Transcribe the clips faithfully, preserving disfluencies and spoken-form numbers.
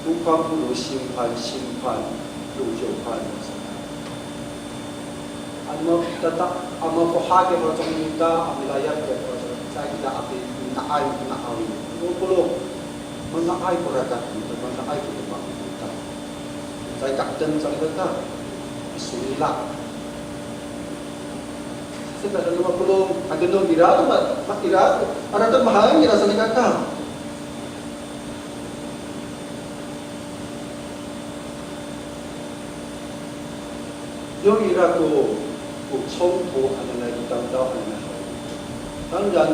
六块五、六新盘、新盘、六九盘。Ano tata, ano fohat ko faloco' ita, a milayap ko faloco', caay kita a pina'ay, pina'ay. Ano polong, mana'ay ko rakat ita, mana'ay ko demak ita. Caay ka 'edem, caay ka, isolila. Saka ano polong, ano ira, ma, ira, ano to mahaen ira salikaka. Yo ira ko, ko 冲突 hananay, ko tamdaw hananay haw. 当然,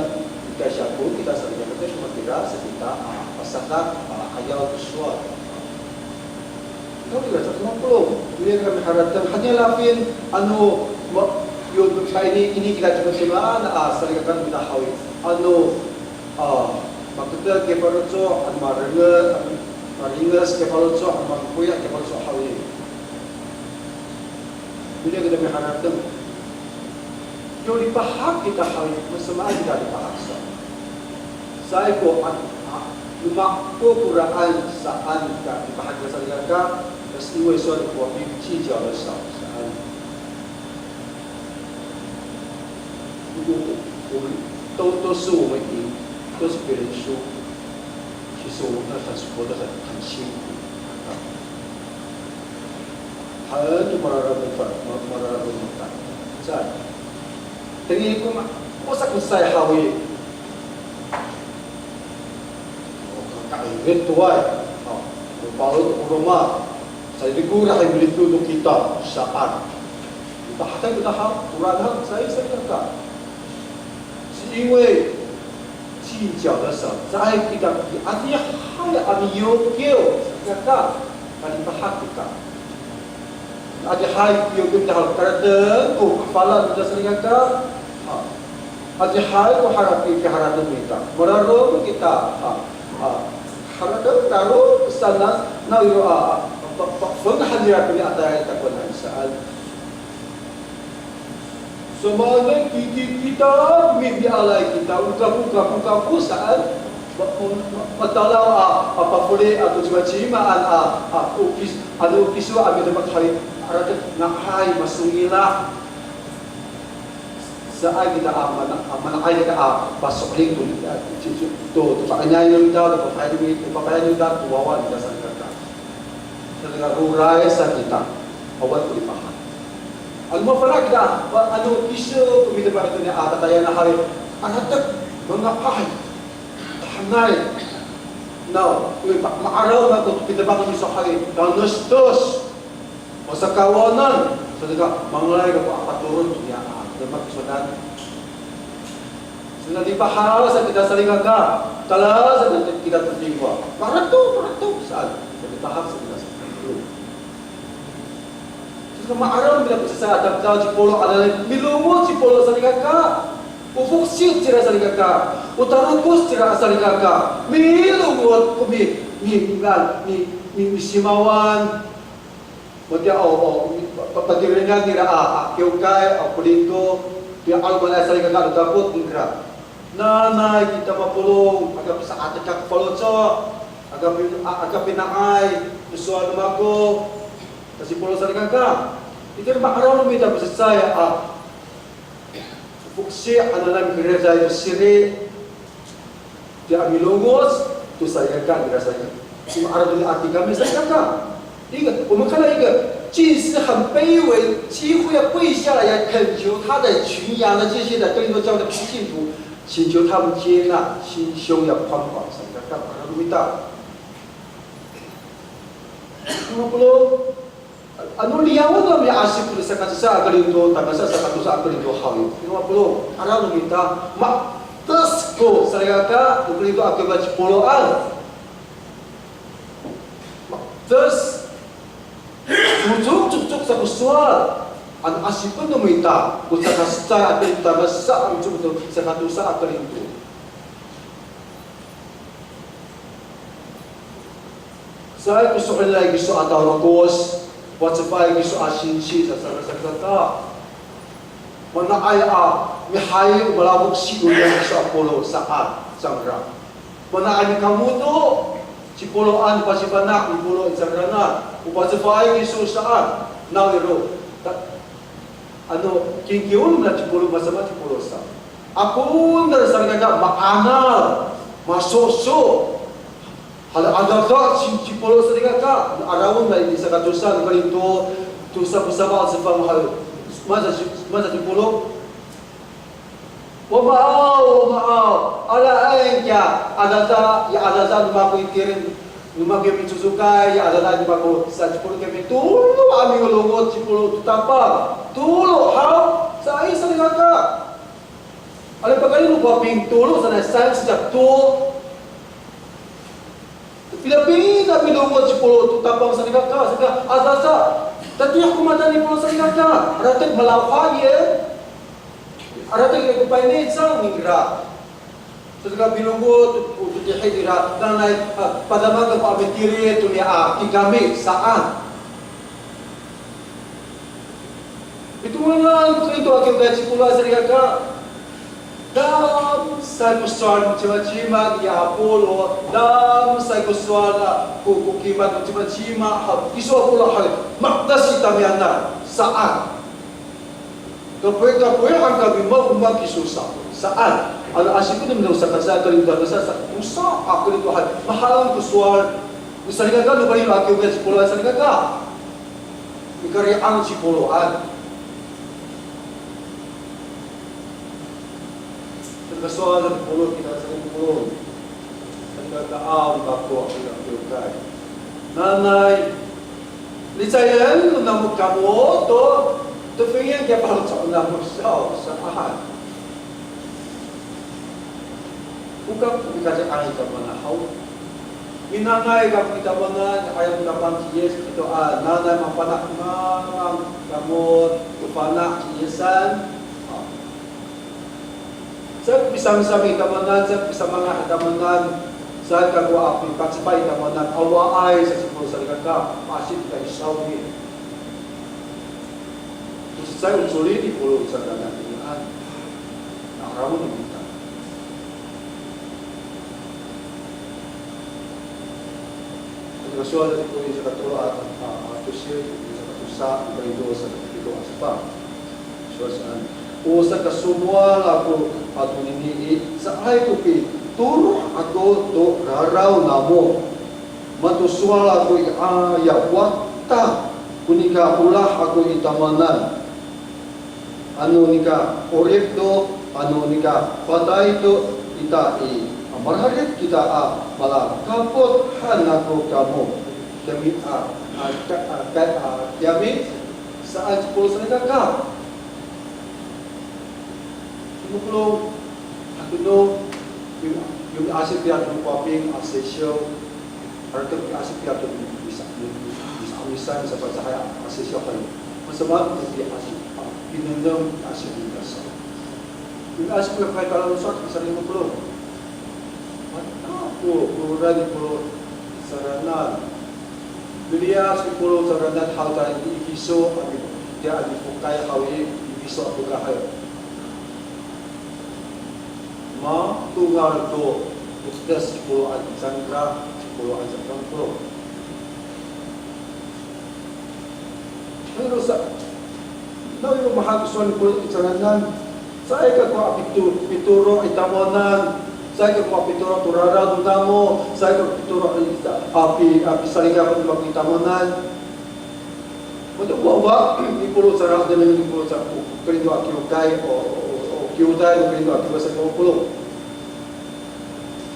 ika siya ko kita salikaka, matira sa kita, a, pasadak, a, ayaw ko sowal. Yo ira sa, ano polong, ira kami harateng, hatira lafin, ano, ma, yo, sa ini, ini kita cima-cimaan, a, salikaka kita haw i. Ano, a, maketer ko faloco', ano marenge, ano maringes ko faloco', ano makoya' ko faloco' haw i. Ira kita miharateng. Yo lipahak kita haw i, masamaan kita lipahak sa. Caay ko, a, a, loma' ko koraan saan ka lipahak kita salikaka, 是因为说我们计较的少，saan. Ko, ko, 都, 都是我们赢，都是别人输。其实我们那很，活得很，很辛苦。很多 mararoma, ma, mararoma. Saan. Tengilen ko ma, o sa ko cecay haw i. O, kakainget to ay. O, o pa'orot ko roma. Sa, i, ko ira hay milito to kita, saan. Ita hatay kita haw, ora haw, sa, sa kita. 是因为计较的少, caay kita, adihay a miyokiw, salikaka, kalipahak kita. Adihay piyokiw kita haw, kareteng ko kafalan kita salikaka. Ha. Adihay ko harapi, piharateng kita. Mararom kita. Ha. Ha. Harateng, rarom, saan, na, iro, a, a, pa, pa, penghanira kami atay takowanan saan. Samaanay kiki kita, mimi'alay kita, o kako, kako, kako saan. Ma, ma, matalaw a, a pafeli ato cimacimaan a, a, o kis, ano kiso a midemak hay, aratek nga'ay masongila'. Saan kita a mana, a mana'ay kita a paso'elin to, to, to, to pakaynien kita, to papakaynien, to papakaynien kita to wawa kita salikaka. Salikaka roray sa kita, awaay ko lipahak. Ano mafana' kita, ano kiso ko midemak to niya a tatayal a hari, aratek manga'ay, tahanay. Naw, ma'araw mako to midemak to miso hari, tanestes. O sakawanan, salikaka, mangalay kako a patoron to niya a demak sonan. Saan, lipahak sa kita salikaka, talasan kita to tingwa. Marato, marato, saan. Lipahak sa kita salikaka. Saan, ma'araw kita pasasay a tamdaw ci Polo, ano milongoc ci Polo salikaka. O foksi' cira salikaka. O tarokos cira salikaka. Milongoc ko mi, mi, mi, mi, mi, misimawan. Matiya, o, o, pa, pa, patirengan nira a, a, kiwkay, a, Korinto, tiya 'alomanay salikaka, a dapot nira. Nanay kita mapolong, aka pisa'atekak faloco', aka pi, a, aka pina'ay, ko sowal no mako, ta ci Polo salikaka. Itira ma'araw no mita pasasay a, foksi' hananay mikeriday to siri, tiya milongoc to salikaka nira salikaka. Cima araw to niya a tikami salikaka. 一个，我们看到一个祭司很卑微，几乎要跪下来，要恳求他的群羊的这些的哥林多教会的信徒，请求他们接纳，心胸要宽广，salikaka, araw no mita. Ano liyawen no miasip to sakacecay a Korinto, tangasa sakatosa a Korinto haw i. Ano polong, araw no mita, ma, tes ko salikaka, no Korinto a kiwkay ci Poloan. Ma, tes, cokcok, cokcok sa ko sowal. Ano asipen no mita, ko sakacecay a Korinto, tangasa a cokcok to sakatosa a Korinto. Caay ko so'elinay kiso a tarokos, o cefay kiso a singsi, sa, sa, sa, sa, sa. Mana'ay a mihayi o malafoksi no niyam kiso a polo saan, cangra. Mana'ay mikamoto, Cipoloan pasifana' i polo i cangraan, o pacefaay kiso saan, nawiro. Ta, ano, kingkiw no mira ci Polo, masama ci Polo sa. Ako nira salikaka ma'anal, masoso. Hala adada ci, ci Polo salikaka, araw nira i sakatosa no Korinto, tosa ko safaw a cefang haw. Masa ci, masa ci Polo. Wamaaw, wamaaw, alaen kiya adada, ya adada no mako i tireng, no mako ya micocokay, ya adada no mako sa ci Polo kami tolo a mingolongot ci Polo to tapang, tolo haw, sa i salikaka. Ala pakayni no Waping tolo sanay, sa i saka to. Pina, pina milongot ci Polo to tapang salikaka, saka adada. Tatiih ko mata ni Polo salikaka. Harateng malaw haw i. Harateng i ko payni cang ningra. Saka milongot to, to tihid nira. Nanay, a, padamaken ko a mitiri to niya, a, kikami saan. Mitolongan ko ito a kiwkay ci Polo a salikaka. Damsay ko sowal no cimacima i Apolo, damsay ko sowal ko, ko kimad no cimacima, ha, kiso Apolo, ha, ma'edes i tamiyanan, saan. Kapoy, kapoy han kami ma, o ma kiso sa, saan. Ano asipon no mita o sakacecay a Korinto sa, sa, tosa a Korinto, ha, mahaen ko sowal. Salikaka, no Korinto a kiwkay ci Polo a salikaka. Mikari'ang ci Poloan. Saka sowal ni Polo kina, saka ni Polo, saka ka'am kako a kiwkay. Nanay, licayen no namo kamo to, to fingin kiya paloco' namo saw, saan. O kako mikari'ang i kamo na haw. Minanay kako i tamowanan, ayaw ko tapang ci Yis, ito a, nanay mafana' mamang kamo to fana' ci Yisan. A. Caay ko pisamisami i tamowanan, caay ko pisamangah i tamowanan, caay kako a pipacefay i tamowanan, awaay sa ci Polo salikaka, ma'asip ka i sawni. Cecay o coli ni Polo i cangraan itiya. Na, ramu no mita. Saka sowal ni Polo i sakatolo a, a, a, tosil, i sakatosa, i Korinto sakapito a cefang. Sowal saan. O sakasomowal ako ato nini i, caay ko pitoro' ako to raraw namo. Mato sowal ako i, a, ya wata ko nika olah ako i tamowanan. Ano nika 'orip to, ano nika patay to ita i, a, mararid kita a malakapot han ako kamo. Kiyami a, a, ka, a, ka, a, kiyami saan ci Polo salikaka. Yo Polo, ako no, yo, yo miasip ya to Waping a sisiw, harateng miasip ya to misa, misa, misaomisan sapacahay a sisiw haw. Masama to miasip, a, pinengneng miasip kita sa. Yo miasip ya kay kalamosak, misaling yo Polo. Mata ko, ko rani Polo, saraan. Miliyas ko Polo cangraan haw tayra i Ifiso a mi, tiya a mipokay haw i Ifiso a pokahay. Matongal to, to edes ci Polo a cangra, ci Polo a cangra Polo. Ano sa, nawiro mahaen ko sowal ni Polo i cangraan. Caay kako a pito, pitoro' i tamowanan. Caay kako a pitoro' to raraw no namo. Caay kako a pitoro' i, a pi, a pisalikaka no mako i tamowanan. Mato wawa ni Polo cangra, nengneng ni Polo cangra ko Korinto a kiwkay, o, o, o, o kiwkay, o Korinto a kiwkay sa ko Polo.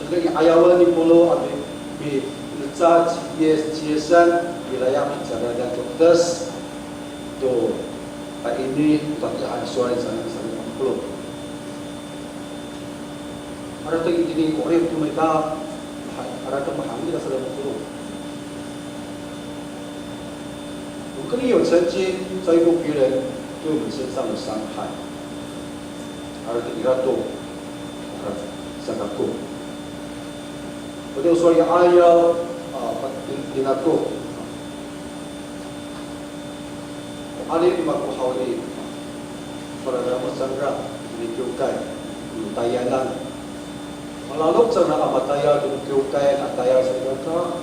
Saka i 'ayawan ni Polo a mi, milecad ci Yis, ci Yisan, milayap i cangraan to edes to, a, ini, to tatiihan sowal sa, sa ni Polo. Harateng itini ko 'orip to mita, maha-, harateng mahaen ita sa ni Polo. 我们可能有曾经遭遇过别人对我们身上的伤害，harateng ira to, harateng sa kako. Wata ko sowal i 'ayaw, a, patinako. Ko 'alin no mako haw i, paradamo cangra, itini kiwkay, no tayanan. Malalok cangra a matayal to kiwkay, a tayal sa ira ka,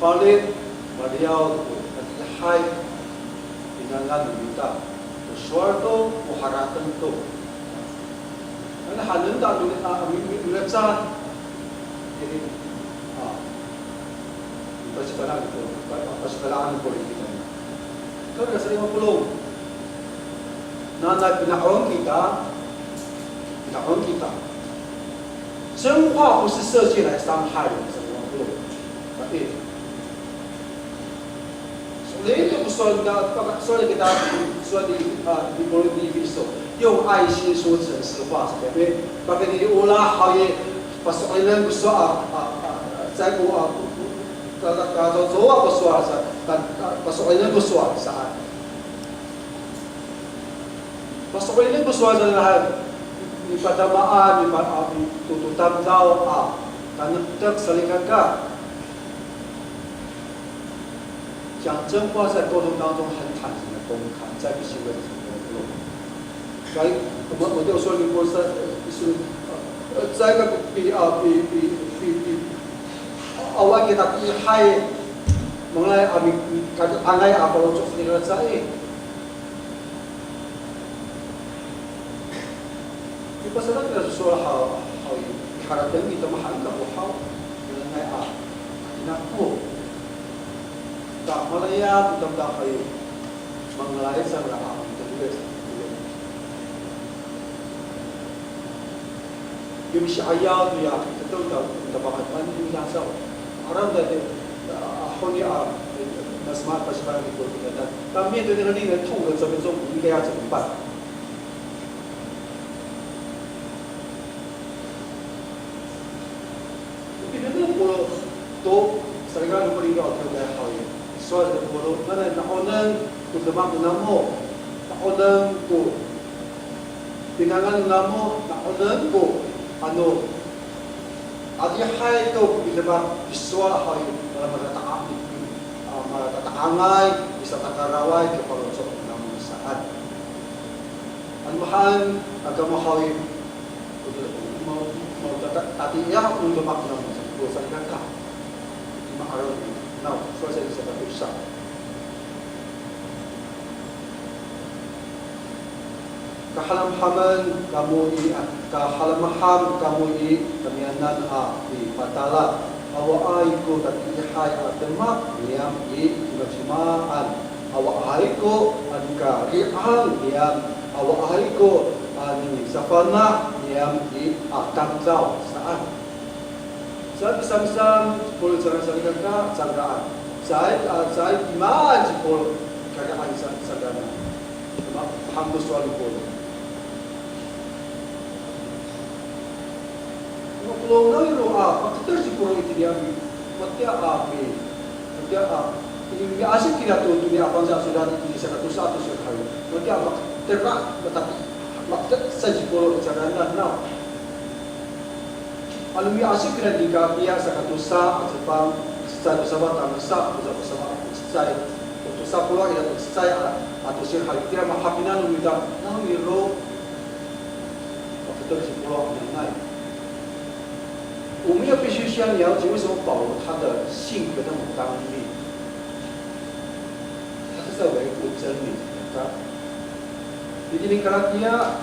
Palit, maliyaw to, adihay, pinangan no mita, to sowal to, o harateng to. Ano hanen ta, mi-, a, mi-, mi-, milecad. Jadi, a, pasikalaan ko, pa-, pasikalaan ko ri kita. Kami sa lima puluh. Nanay pina'on kita, pina'on kita. 真话不是设计来伤害人，sa lima puluh. Tapi, so'elin to ko sowal, paka-, sowal kita, sowal i, a, i Korinto Efiso, 用爱心说诚实话, sa kami, pakayni olah haw i, paso'elinen ko sowal, a, a, a, caay ko, a, ka, ka, ka, ko sowal sa, ka, ka, paso'elinen ko sowal saan. Paso'elinen ko sowal sa, nipatamaan, nipa-, a, nito to tamdaw, a, tanektek salikaka. 讲真话在沟通当中很坦诚的公开，在不行为什么。所以我们，我就说，如果是，是，呃，在那个比，啊，比，比，比，比，啊，我给他比嗨，mengenai ami, kami angay a palocok nira sa i. Di pasayra kira sowal haw, haw i, harateng i tamahan kako haw, mengenai a, ina ko. Ta malaya to tamdaw haw i, mangalay cangra a, Yo misi'ayaw to ya, to, to, to, to, 'Aram ta, a, honi a, masama, pasifana' ko kita. Kami to, 那个令人痛的这个痛苦应该要怎么办？ Pinengneng ko to, salikaka no Korinto a kiwkay haw i. Sowal ko, nanay na'onen ko demak namo, na'onen ko pinangan namo, na'onen ko, ano, adihay to ko demak pisowal haw i, mala matata'ang, a, matata'angay, misatakaraway ko faloco' namo saan. Ano mahaen, a, kamo haw i, Mo, mo, tata-, tatiih ko demak namo sa ko salikaka. Ma'araw i, naw, sowal sa i sakatosa. Kahalamhamen kamo i, a, kahalamham kamo i, tamiyanan a mipatala. Awaay ko tatiihay a demak niyam i, cimacima han. Awaay ko, a, nikari'ang niyam, awaay ko, a, nisafana' niyam i, a, tamdaw saan. Sa pisamisam, cipolo' cangra salikaka, cangraan. Caay, a, caay, imaan cipolo' kari'ang sa, cangraan. Ma, han ko sowal ko. Mapolongan ro a, paketer cipolo' itini a mi, matiya a mi, matiya a, miasip kira to, to niya Pangcah a sowal itini sakatosa a tosil haw. Matiya a paketer a, matati, paketer sa cipolo' i cangraan, naw. Ano miasip kira nika, nika sakatosa a cefang, cecay ko safaw tangasa, tosa ko safaw cecay, tosa polo' ira ko cecay a, a tosil haw. Kira mahapinang no mita, naw iro. 我们都是不忘原来。我们要必须先了解为什么保罗他的性格那么刚烈，他是在维护真理的。Itini Galatiya,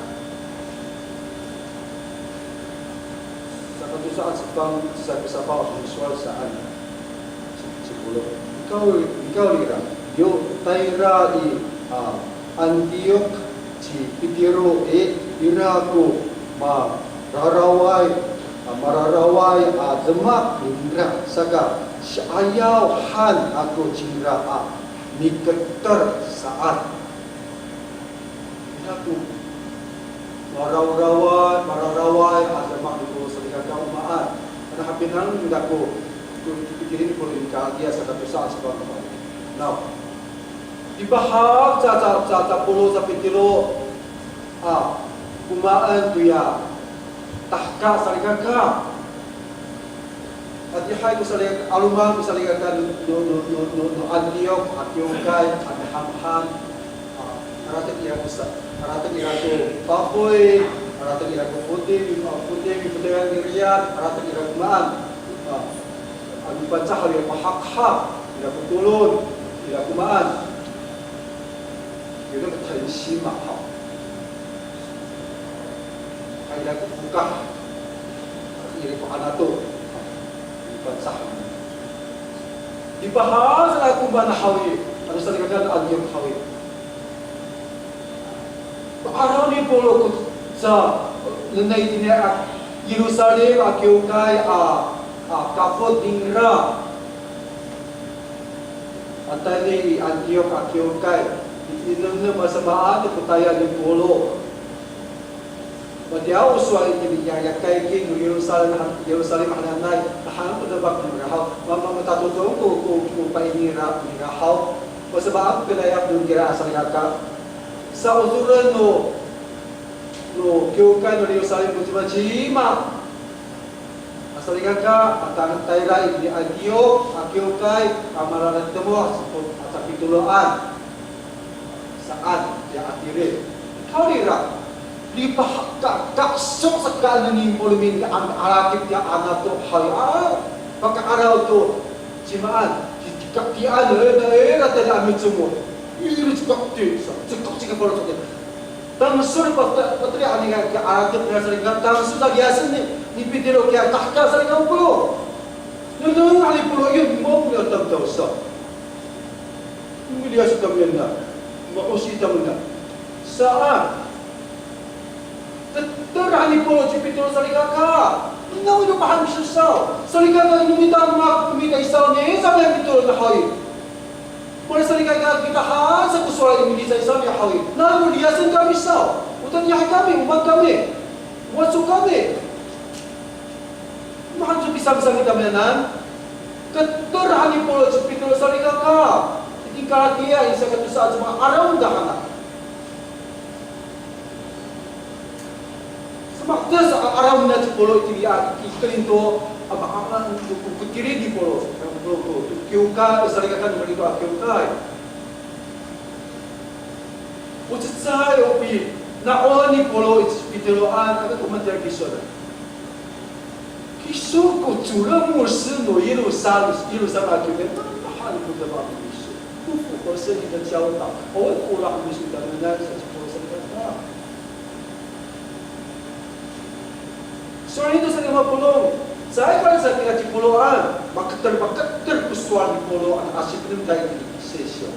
sakatosa a cefang, sa, sa Pawlo sowal saan. Sipolo'. Nikawrira, yo tayra i, a, Antiok ci Pitiro i, ira ko mararaway, a, mararaway a demak ningra, saka si'ayaw han ako cingra a miketer saan. Ira ko mararaway, mararaway a demak no mita salikaka o maan. Ano hapinang no mita ko, ko, ko pitiri ko Galatiya sakatosa a cefang. Naw. Dipahak ca, ca, ca, ca Pawlo, ca Pitiro a komaen toya tahka salikaka. Adihay ko salikaka, 'aloman ko salikaka no, no, no Antiok a kiwkay, a mihaohan, a, harateng ira ko sa, harateng ira ko pafoy, harateng ira ko foting, a, foting, foting iriyan, harateng ira ko maan, a, ano Pangcah haw i, pahakhak, Ira ko polong, ira ko maan. Ira ko 诚心 ma haw. Ira ko fokah. Ira ko anato. Ira ko saan. Lipahak sa ko maan haw i, ano salikaka a Antiyok haw i. Ma'araw ni Pawlo ko ca nengneng itini a Yerusalem a kiwkay a, a kafot ningra. Antanay i Antiyok a kiwkay, i nengneng masamaan ko tayal ni Pawlo. Matiya o sowal itini i kayki no Yerusalem, Yerusalem hananay, nahan ko demak no mira haw, ma, ma, matatodong ko, ko, ko paini nira, nira haw, masamaan ko layap no nira a salikaka. Sa'osoren no, no kiwkay no Yerusalem ko cimacima a salikaka, a ta-, tayra itini Antiyok a kiwkay a mararid to mo a sapitoloan saan, ya, a tireng. Kawrira, lipahak, ka, kaeso' sa kaenen ni Pawlo itini a, a lakip ya anato haw i, a, paka'araw to cimaan, ci, ci, katian, e, e, ira tayra a micomod. Ira cikakti sa, cikak, cikak Pawlo cikak. Tangsol pa, pa, pateli a nika, nika a lakip nira salikaka, tangsol sa liyasen ni, ni Pitiro kiya, tahka salikaka ko polong. Nengneng han ni Pawlo, iyo, mako ya tamdaw sa. Miliyas kami na, ma'osi kami na. Saan. Keter han ni Pawlo ci Pitiro salikaka. Ina, o ino mahaen kiso saw. Salikaka, ino mita, mako mita i sawni, saan han ni Pitiro na haw i. Mala salikaka kita han sa ko sowal i, milicay sawni haw i. Nano liyasen kami saw. O tatiyahay kami, o maan kami. O waco kami. Mahaen kiso pisamsam i tamiyanan. Keter han ni Pawlo ci Pitiro salikaka. Itini Kalatiya, i saka tosa a cima, 'arawon ta hanan. Samaaten sa 'arawon nira ci Pawlo itini a, i Korinto, a, ma, a, ko, ko, ko tilid ni Pawlo, ko, ko, ko kiwkay, salikaka no Korinto a kiwkay. O cecay o pina'on ni Pawlo i Pitiroan, aka ko matiya kiso na. Kiso ko 主任牧师 no Yerusalem, Yerusalem a kiwkay, mahaen ko demak no miso. 不符合圣经的教导，awaay ko olah no miso i tamiyanan, sa ci Pawlo salikaka. Sowal nito sa ni Pawlo, caay ko sa kira ci Pawloan, maketer, maketer ko sowal ni Pawlo, ano asipen nira i sesyo.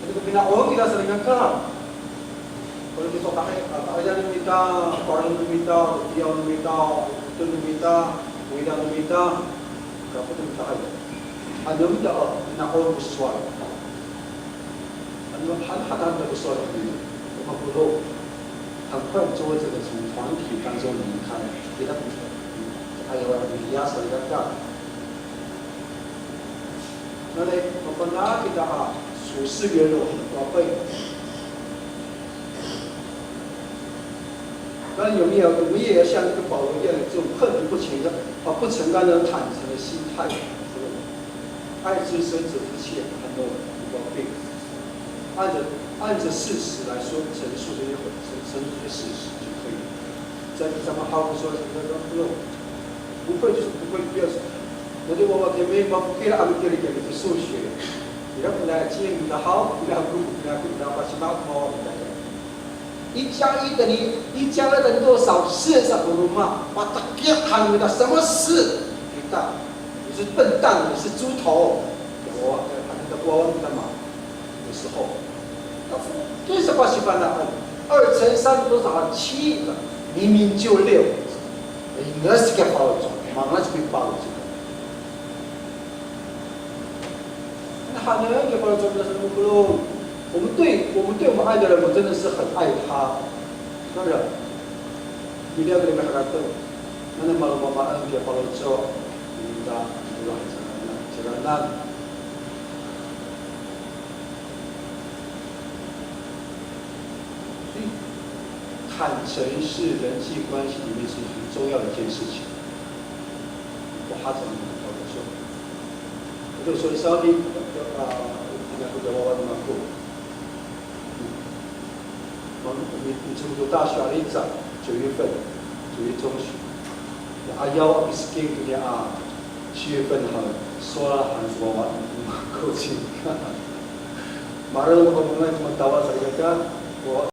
Ano ko pina'on kira salikaka. Ano kito kahi, a, ka'ayaw no mita, parang no mita, tiyaw no mita, to no mita, wida no mita, kapot no mita, ay. Ano mita, a, pina'on ko sowal. Ano, han, han, han, ko sowal no mita. Mapolong. 赶快做这个从团体当中离开，给他们，哎呀，我要回家，salikaka. Nanay, mafana' kita a, 处事圆融，宝贝。那有没有，我们也要像那个保罗一样，有这种恨不能不承认，啊，不承担的坦诚的心态，是不是？爱之深，责之切，很多，宝贝。按着，按着事实来说，陈述这些，陈，陈述这些事实就可以了。在，咱们好好说，不用，不会就是不会，不要说。那就我们前面，我们给了俺们给了给了数学，你让我们来建立的好，你让我们，你让我们，你让我们，把起码我们来讲。一加一等于，一加二等于多少？四十五嘛，把它给喊你的什么事？你大，你是笨蛋，你是猪头。我，反正都不知道你干嘛。 的时候，那这是巴西班的二乘三多少？七，明明就六。哎，那是个包容，忙了这个包容这个。那好呢，也包容这个什么不咯？我们对，我们对我们爱的人，我们真的是很爱他。当然，你了解那个很多，那那马龙妈妈恩典包容之后，你们的，你们的很难，很难。 所以坦诚是人际关系里面是很重要的一件事情。我还怎么搞得说？我就说稍微，呃，应该不得我我怎么过？嗯，我们我们读大学啊，一早九月份，九月中旬， Ayaw a piseking to niya a 七月份 han, sowal han sa wawa ko cingka. Mararid ko manga'ay to matawal salikaka, ko